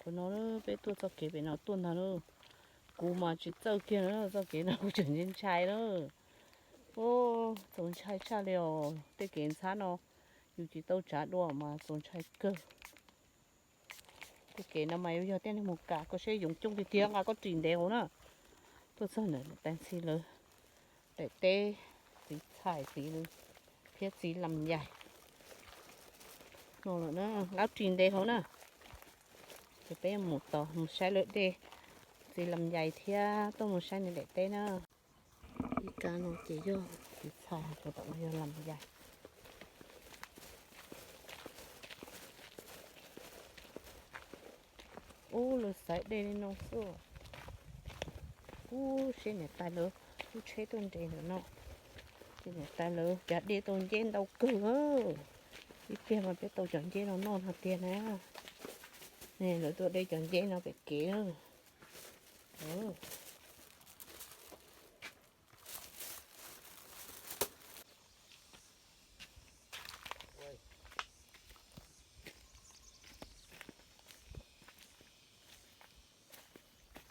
Thaum no peb tuaj txoj kev pem no tuaj ntag na. Kuv mas tsis txawj kiag na, txoj kev no kuv tseem ntshai ntshai na. Txaus ntshai tshaj li os, tej kev ntxhab no yus tsis tau tsav dua mas txaus ntshai kawg. Tej kev no mas yuav yog tej neeg mus kam koj seb yoov coob tiag tiag nqa koj ris ntev hauv na. Tuaj txog ntawm tais ntxhi lawv daim teb, txiv txhais txiv thiab txiv lam yais no lawm na, nqa ris ntev hauv na. Ces peb mus tod mus saib lawv dej, txiv lam yais thiab tuaj mus saib nws daim teb na. Ib kab no ces yog txiv txhais, tom no yog lam yais. Ub, lawv xaiv dej li no xwb. Ub, seb niam tais lawv lub tsheb tuaj nres ntawm no. Ces niam tais lawv cav dej tau nceb ntau kawg. Ib pliag mas peb tau cov nceb no noj no tiag na. Ne, lawv tuaj de cov nceb no pem kev.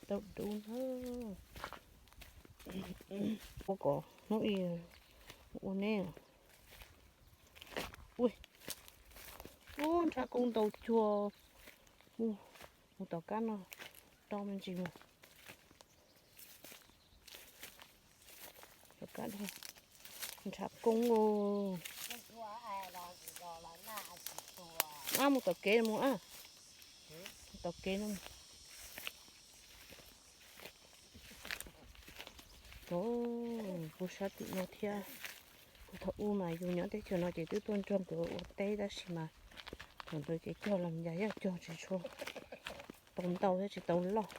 Tau dub na. Ua kom hnub ib ua neb. Ub, nrhav koob ntau cuag. Mus tom kab no, rau me ntsis mus. Tom kab no, nrhav koob os. Ab, mus tom kev mus ab. Mus tom kev no. Tov, kuv sab tim no thiab. Kuv thaum ub mas yus nyob teb chaws no ces twb tuaj nrog nkawd ua teb tab sis mas thaum ntawd ces cog los yog cog tsis tshua tau ntau thiab tsis tau loj.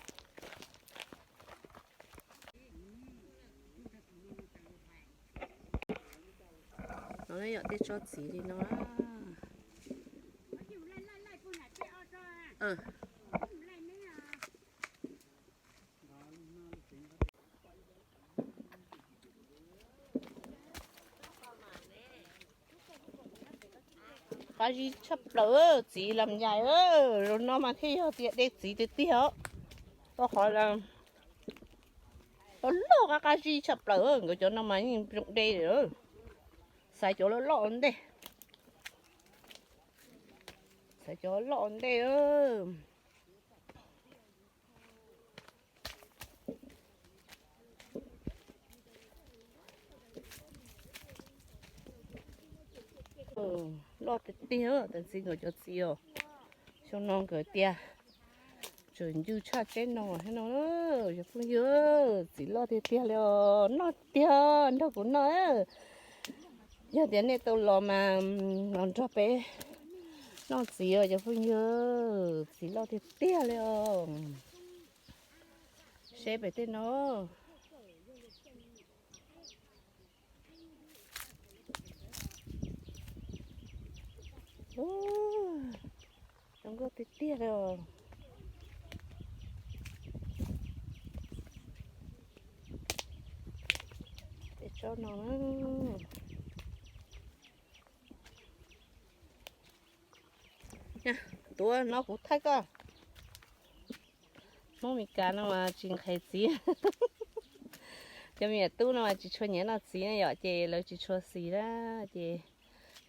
No yog tej tsob txiv li no. Qab zib tshaj plaws txiv lam yais, zaum no mas thiaj yog tias de txiv tiag tiag os. Rau qhov loj loj qab qab zib tshaj plaws, nkawd cov no mas yeej zoo de. Xaiv cov loj loj ua ntej, xaiv cov loj ua ntej. Loj tiag tiag, tais ntxhi nkawd cov txiv os. Xyoo no nkawd tias tseem ncw tshaj tsheb no thiab no. Yog phooj ywg, txiv loj tiag tiag li os, noj tiag nrog kuv noj. Yog tias nej tau los mas los nrog peb noj txiv os cov phooj ywg, txiv loj tiag tiag li os. Seb pem tej no. Zoo nkauj tiag tiag li os. Tej tsob no na. Tuav no kuv thaij koj. Hmoob Mes Kas no mas tsis nqhis txiv. Cov me nyuam tub no mas tsis tshua nyiam noj txiv na yom, ces lawv tsis tshua xis na, ces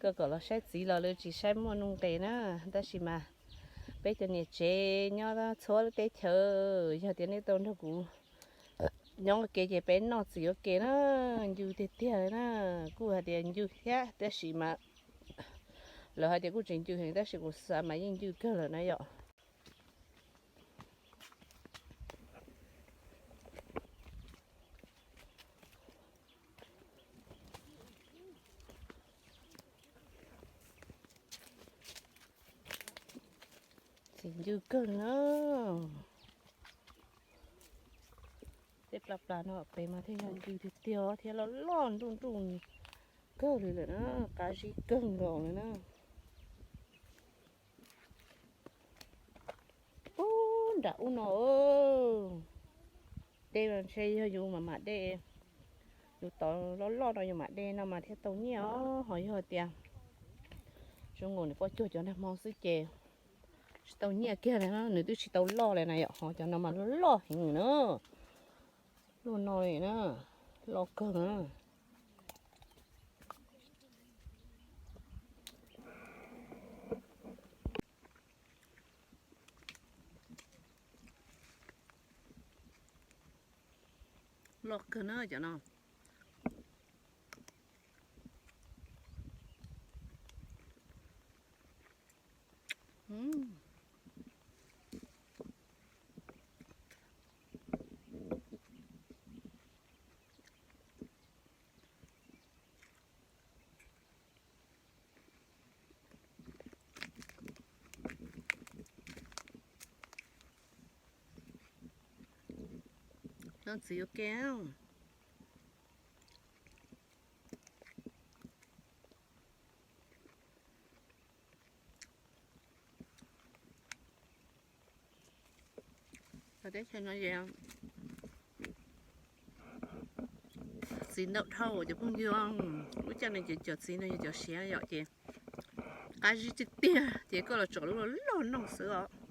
koj kom los saib txiv los lawv tsis saib muaj nuj nqis na. Tab sis mas peb cov niam tsev nyob txhua lub teb chaws, yog tias nej tau nrog kuv nyob ua ke ces peb noj txiv ua ke na, ncw tiag tiag li na. Kuj hais tias ncw thiab tab sis mas lawv hais tias kuj tsis ncw heev tab sis kuv xav mas yeej ncw kawg lawm na yom. Txiv ncw kawg na. Tej plas plas no pem mas thiaj yog ncw tiag tiag thiab loj loj nruj nruj kawg li lawm na, qab zib kawg nkaus li na. Ub, nram ub no, dej no ntshe yog yus mam mam de, yus tod loj loj no yus mam de no mas thiaj tau nyiaj os. Ho yog tias zoo nkaus niam poj cuag cov nag hmo xwb ces Tsis tau nyiaj kiag li na, nws twb tsis tau loj li na yom, ho cov no mas loj loj heev na. Loj no li na, loj kawg na. Loj kawg na cov no. Noj txiv ua ke. Teb chaws no txiv ntau dhau cov phooj ywg. Lub caij no ces cov txiv no yog cov siav yom, ces qab zib tiag tiag ces koj los tsom lub loj loj noj xwb os.